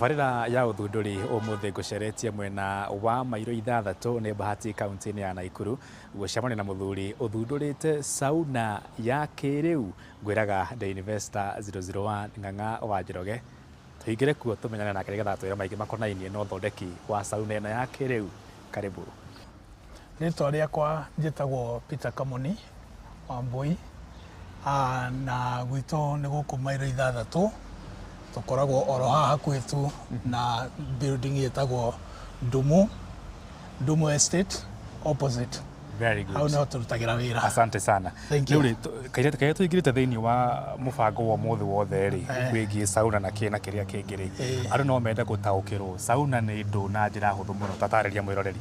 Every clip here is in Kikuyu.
Tabarĩra ya ũthundũri ũmũthĩ ngũceretie mwena wa mairo 6 nĩ Bahati kaunti-inĩ ya Naikuru gũcemania na mũthuri ũthundũrĩte sauna ya kĩrĩu. Ngwĩraga The Investor 001 Ng'ang'a wa Njoroge. Tũingĩre kuo tũmenyane nake nĩgetha atwĩre maingĩ makonainie na ũthondeki wa sauna ĩno ya kĩrĩu. Karibu. Rĩtwa rĩakwa njĩtagwo Peter Kamoni Wambui, na gwitũ nĩ gũkũ mairo 6, tũkoragwo oro haha hakuhĩ tu na building ĩtagwo Ndumu, Ndumu Estate opposite. Very good. Hau nĩho tũrutagĩra wĩra. Asante sana. Thank you. Rĩu rĩ, kairĩtu karĩa tũingĩrĩte thĩinĩ wa mũbango wa ũmũthĩ wothe rĩ, wĩgiĩ sauna na kĩ na kĩrĩa kĩngĩ rĩ, andũ no mende gũtaũkĩrwo sauna nĩ ndũ na njĩra hũthũ mũno, tatarĩria mwĩroreri.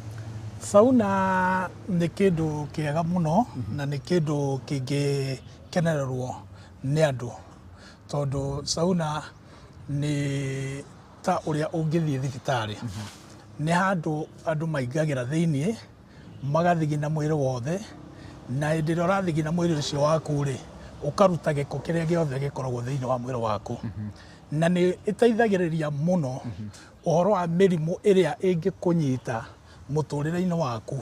Sauna nĩ kĩndũ kĩega mũno na nĩ kĩndũ kĩngĩkenererwo nĩ andũ, tondũ sauna nĩ ta ũrĩa ũngĩthiĩ thibitarĩ. Nĩ handũ andũ maingagĩra thĩiniĩ, magathigina mwĩrĩ wothe, na hĩndĩ ĩrĩa ũrathigina mwĩrĩ ũcio waku rĩ, ũkaruta gĩko kĩrĩa gĩothe gĩkoragwo thĩinĩ wa mwĩrĩ waku. Na nĩ ĩteithagĩrĩria mũno ũhoro wa mĩrimũ ĩrĩa ĩngĩkũnyita mũtũrĩre-inĩ waku,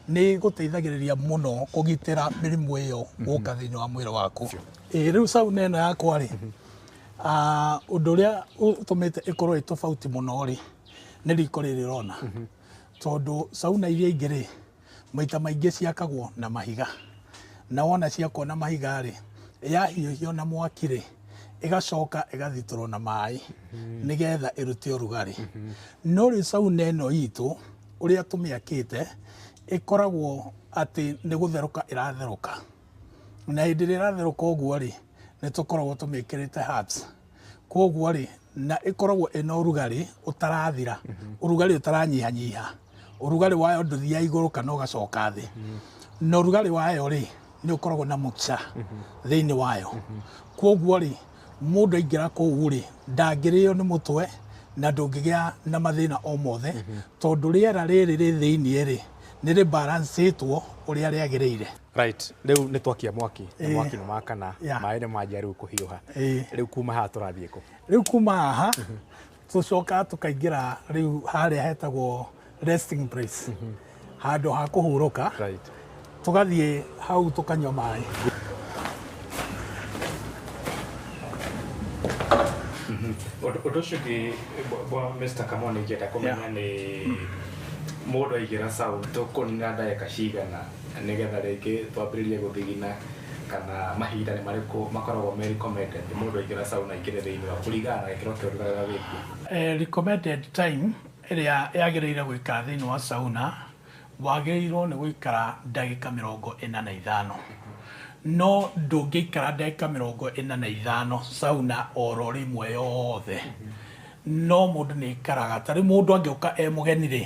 nĩ ĩgũteithagĩrĩria mũno kũgitĩra mĩrimũ ĩyo gũka thĩinĩ wa mwĩrĩ waku. Ĩĩ rĩu sauna ĩno yakwa rĩ, ũndũ ũrĩa ũtũmĩte ĩkorwo ĩ tofauti mũno rĩ, nĩ riko rĩrĩ ũrona. Tondũ sauna iria ingĩ rĩ, maita maingĩ ciakagwo na mahiga. Na wona ciakwo na mahiga rĩ, yahiũhio na mwaki rĩ, ĩgacoka ĩgathitũrwo na maĩ nĩgetha ĩrute ũrugarĩ. No rĩu sauna ĩno itũ ũrĩa tũmĩakĩte, ĩkoragwo atĩ nĩ gũtherũka ĩratherũka. Na hĩndĩ ĩrĩa ĩratherũka ũguo rĩ, nĩ tũkoragwo tũmĩkĩrĩte herbs. Koguo rĩ, na ĩkoragwo ĩna ũrugarĩ ũtarathira, ũrugarĩ ũtaranyihanyiha. Ũrugarĩ wayo ndũthiaga igũrũ kana ũgacoka thĩ. Na ũrugarĩ wayo rĩ, nĩ ũkoragwo na moisture thĩinĩ wayo. Koguo rĩ, mũndũ aingĩra kũu rĩ, ndangĩrĩo nĩ mũtwe na ndũngĩgĩa na mathĩna o mothe, tondũ rĩera rĩrĩ rĩ thĩiniĩ rĩ, nĩ rĩ balance ĩtwo ũrĩa rĩagĩrĩire. Right, rĩu nĩ twakia mwaki, na mwaki nĩ wakana, maĩ nĩ manjia rĩu kũhiũha. Rĩu kuma haha tũrathiĩ kũ? Rĩu kuma haha tũcokaga tũkaingĩra rĩu harĩa hetagwo resting place, handũ ha kũhurũka. Tũgathiĩ hau tũkanyua maĩ. Ũndũ ũcio ũngĩ Mr. Kamoni ingĩenda kũmenya nĩ mũndũ aingĩra sauna tũkũnina ndagĩka cigana nĩgetha rĩngĩ twambĩrĩrie gũthigina, kana mahinda nĩ marĩkũ makoragwo me recommended mũndũ aingĩra sauna aingĩre thĩinĩ wa kũringana na gĩkĩro kĩa ũrugarĩ ũrĩa wĩkuo? Recommended time ĩrĩa yagĩrĩire gũikara thĩinĩ wa sauna, wagĩrĩirwo nĩ gũikara ndagĩka 45. No ndũngĩikara ndagĩka 45 sauna oro rĩmwe yothe. No mũndũ nĩ aikaraga, ta rĩu mũndũ angĩũka e mũgeni rĩ,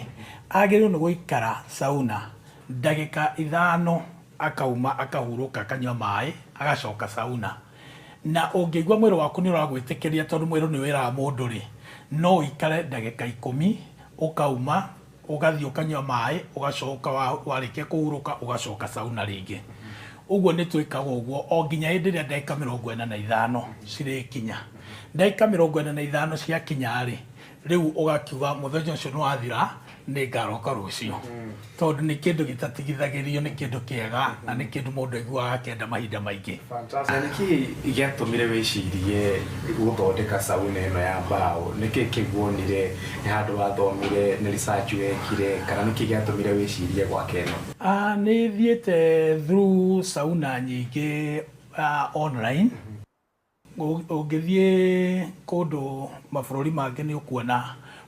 agĩrĩirwo nĩ gũikara sauna ndagĩka 5, akauma akahurũka, akanyua maĩ, agacoka sauna. Na ũngĩigua mwĩrĩ waku nĩ ũragwĩtĩkĩria, tondũ mwĩrĩ nĩ wĩraga mũndũ rĩ, no ũikare ndagĩka 10, ũkauma ũgathiĩ ũkanyua maĩ, ũgacoka warĩkia kũhurũka ũgacoka sauna rĩngĩ. Ũguo nĩ twĩkaga ũguo o nginya hĩndĩ ĩrĩa ndagĩka 45 cirĩkinya. Ndagĩka 45 ciakinya rĩ, rĩu ũgakiuga mũthenya ũcio nĩ wathira, nĩ ngaroka rũciũ. Tondũ nĩ kĩndũ gĩtatigithagĩrio, nĩ kĩndũ kĩega na nĩ kĩndũ mũndũ aiguaga akĩenda mahinda maingĩ. Na nĩkĩ gĩatũmire wĩcirie gũthondeka sauna ĩno ya mbaũ? Nĩkĩ kĩu wonire? Nĩ handũ wathomire? Nĩ research wekire? Kana nĩkĩ gĩatũmire wĩcirie gwaka ĩno? Nĩ thiĩte through sauna nyingĩ online. Ũngĩthiĩ kũndũ mabũrũri mangĩ nĩ ũkuona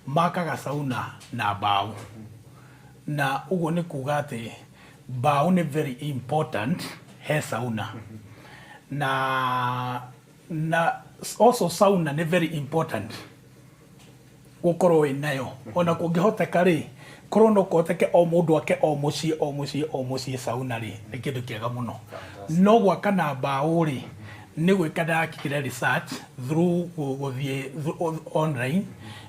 makaga sauna na mbaũ. Na ũguo nĩ kuga atĩ mbaũ nĩ very important he sauna. Na also sauna nĩ very important gũkorwo wĩnayo. Ona kũngĩhoteka rĩ, korwo no kũhoteke o mũndũ ake o mũciĩ o mũciĩ o mũciĩ sauna rĩ, nĩ kĩndũ kĩega mũno. No gwaka na mbaũ rĩ, nĩ gwĩka ndakire research through gũthiĩ online,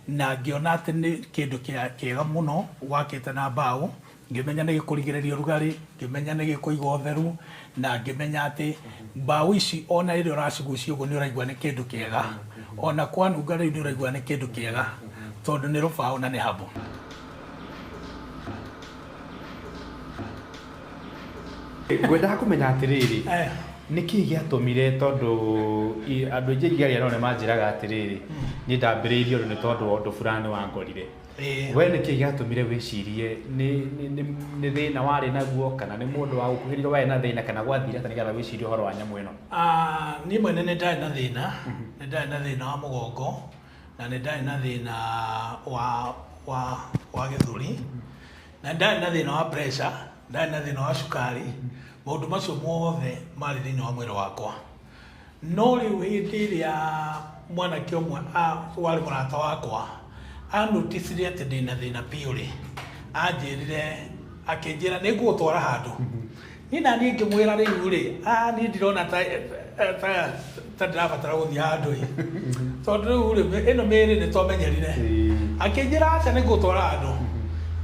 na ngĩona atĩ nĩ kĩndũ kĩega mũno wakĩte na mbaũ. Ngĩmenya nĩ gĩkũrigĩrĩria ũrugarĩ, ngĩmenya nĩ gĩkũiga ũtheru, na ngĩmenya atĩ mbaũ ici ona rĩrĩa ũracigucia ũguo nĩ ũraigua nĩ kĩndũ kĩega. Ona kwanunga rĩu nĩ ũraigua nĩ kĩndũ kĩega. Tondũ nĩ rũbaũ na nĩ habo. Ngwendaga kũmenya atĩrĩrĩ, nĩ kĩĩ gĩatũmire, tondũ andũ aingĩ ingĩaria nao nĩ manjĩraga atĩrĩrĩ, niĩ ndambĩrĩirie ũndũ nĩ tondũ wa ũndũ fulani wangorire. We nĩ kĩĩ gĩatũmire wĩcirie? Nĩ thĩna warĩ naguo, kana nĩ mũndũ wagũkuhĩrĩirie warĩ na thĩna, kana gwathire atĩa nĩgetha wĩcirie ũhoro wa nyamũ ĩno? Ah, niĩ mwene nĩ ndarĩ na thĩna, nĩ ndarĩ na thĩna wa mũgongo na nĩ ndarĩ na thĩna wa gĩthũri na nĩ ndarĩ na thĩna wa pressure, ndarĩ na thĩna wa cukari. Maũndũ macio mothe marĩ thĩinĩ wa mwĩrĩ wakwa. No rĩu hĩndĩ ĩrĩa mwanake ũmwe warĩ mũrata wakwa anoticire atĩ ndĩna thĩna biũ rĩ, anjĩrire, akĩnjĩra nĩ ngũgũtwara handũ. Niĩ na niĩ ngĩmwĩra, rĩu rĩ, niĩ ndirona ta ndĩrabatara gũthiĩ handũ ĩ, tondũ rĩu rĩ, ĩno mĩĩrĩ nĩ twamenyerire. Akĩnjĩra, aca, nĩ ngũgũtwara handũ.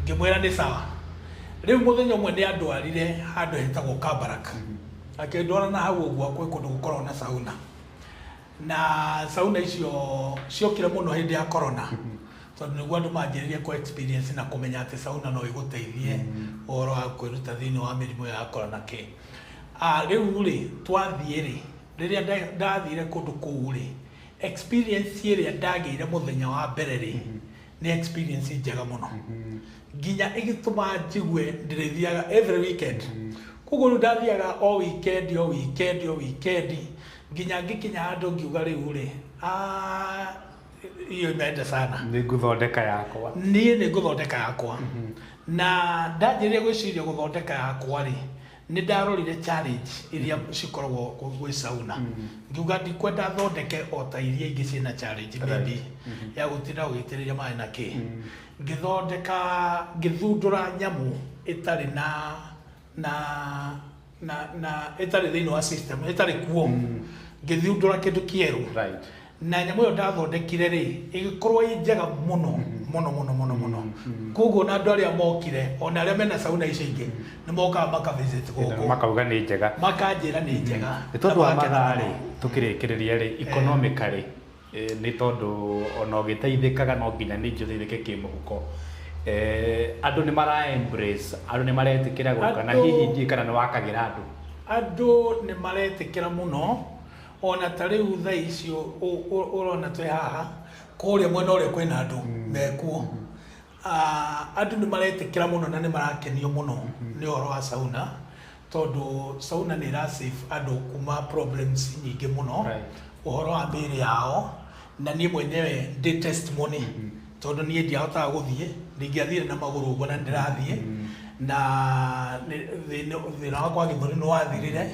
Ngĩmwĩra nĩ sawa. Rĩu mũthenya ũmwe nĩ andwarire handũ hetagwo Kabarak, akĩndwara na hau ũguo kwĩ kũndũ gũkoragwo na sauna, na sauna icio ciokire mũno hĩndĩ ya corona, tondũ nĩguo andũ manjĩrĩrie kũ experience na kũmenya atĩ sauna no ĩgũteithie ũhoro wa kwĩruta thĩinĩ wa mĩrimũ ya corona kĩ. Rĩu rĩ, twathiĩ rĩ, rĩrĩa ndathire kũndũ kũu rĩ, experience ĩrĩa ndagĩire mũthenya wa mbere rĩ, nĩ experience njega mũno nginya ĩgĩtũma njigue ndĩrĩthiaga every weekend. Koguo rĩu ndathiaga o weekend, o weekend, o weekend, nginya ngĩkinya handũ ngiuga, rĩu rĩ, hiyo imeenda sana. Nĩ ngũthondeka yakwa. Niĩ nĩ ngũthondeka yakwa. Na ndanjĩrĩria gwĩciria gũthondeka yakwa rĩ, nĩ ndarorire challenge iria cikoragwo gwĩ sauna, ngiuga ndikwenda thondeke o ta iria ingĩ ciĩna challenge maybe ya gũtinda ũgĩitĩrĩria maĩ na kĩ. Ngĩthondeka, ngĩthundũra nyamũ ĩtarĩ na ĩtarĩ thĩinĩ wa system, ĩtarĩ kuo. Ngĩthundũra kĩndũ kĩerũ. Na nyamũ ĩyo ndathondekire rĩ, ĩgĩkorwo ĩ njega mũno mũno mũno mũno mũno. Koguo na andũ arĩa mokire, ona arĩa mena sauna icio ingĩ, nĩ mokaga makavisit gũkũ. Makauga nĩ njega. Makanjĩra nĩ njega. Nĩ tondũ wa Na magakena mathaa rĩ, mũno. Tũkĩrĩkĩrĩria rĩ, economically, nĩ tondũ ona ũgĩteithĩkaga no nginya ningĩ ũteithĩke kĩmũhuko. Andũ nĩ mara embrace, andũ nĩ maretĩkĩra gũka, na hihi ndiũĩ kana nĩ wakagĩra andũ? Andũ nĩ maretĩkĩra mũno. Ona ta rĩu thaa icio ũrona twĩ haha, kũrĩa mwena ũrĩa kwĩna andũ mekuo. Andũ nĩ maretĩkĩra mũno na nĩ marakenio mũno nĩ ũhoro wa sauna, tondũ sauna nĩ ĩra save andũ kuma problems nyingĩ mũno ũhoro wa mĩĩrĩ yao. Na niĩ mwenyewe ndĩ testimony, tondũ niĩ ndiahotaga gũthiĩ, ndingĩathire na magũrũ ũguo, na nĩndĩrathiĩ na thĩna wakwa wa gĩthũri nĩ wathirire,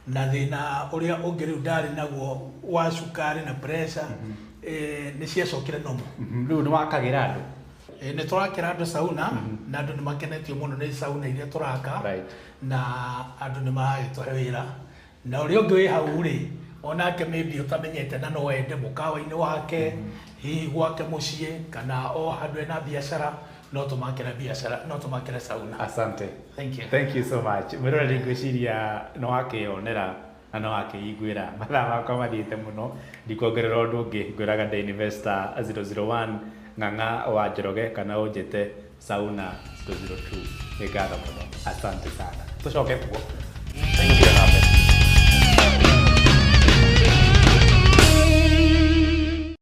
na thĩna ũrĩa ũngĩ rĩu ndarĩ naguo wa cukari na pressure, nĩ ciacokire normal. Rĩu nĩ wakagĩra andũ? Nĩ tũrakĩra andũ sauna na andũ nĩ makenetio mũno nĩ sauna iria tũraka. Na andũ nĩ maragĩtũhe wĩra, na ũrĩa ũngĩ wĩ hau rĩ, onake maybe ũtamenyete na no ende mũkawa-inĩ wake, hihi gwake mũciĩ, kana o handũ ena biacara, no tũmakĩre biacara, no tũmakĩre sauna. Asante. Thank you. Thank you so much. Mwĩroreri, ngwĩciria nĩ wakĩonera na nĩ wakĩiguĩra. Mathaa makwa mathiĩte mũno, ndikuongerera ũndũ ũngĩ. Ngwĩraga ndĩ Investor 001 Ng'ang'a wa Njoroge, kana ũnjĩte Sauna 002. Nĩ ngatho mũno, asante sana, tũcoke kuo. Thank you.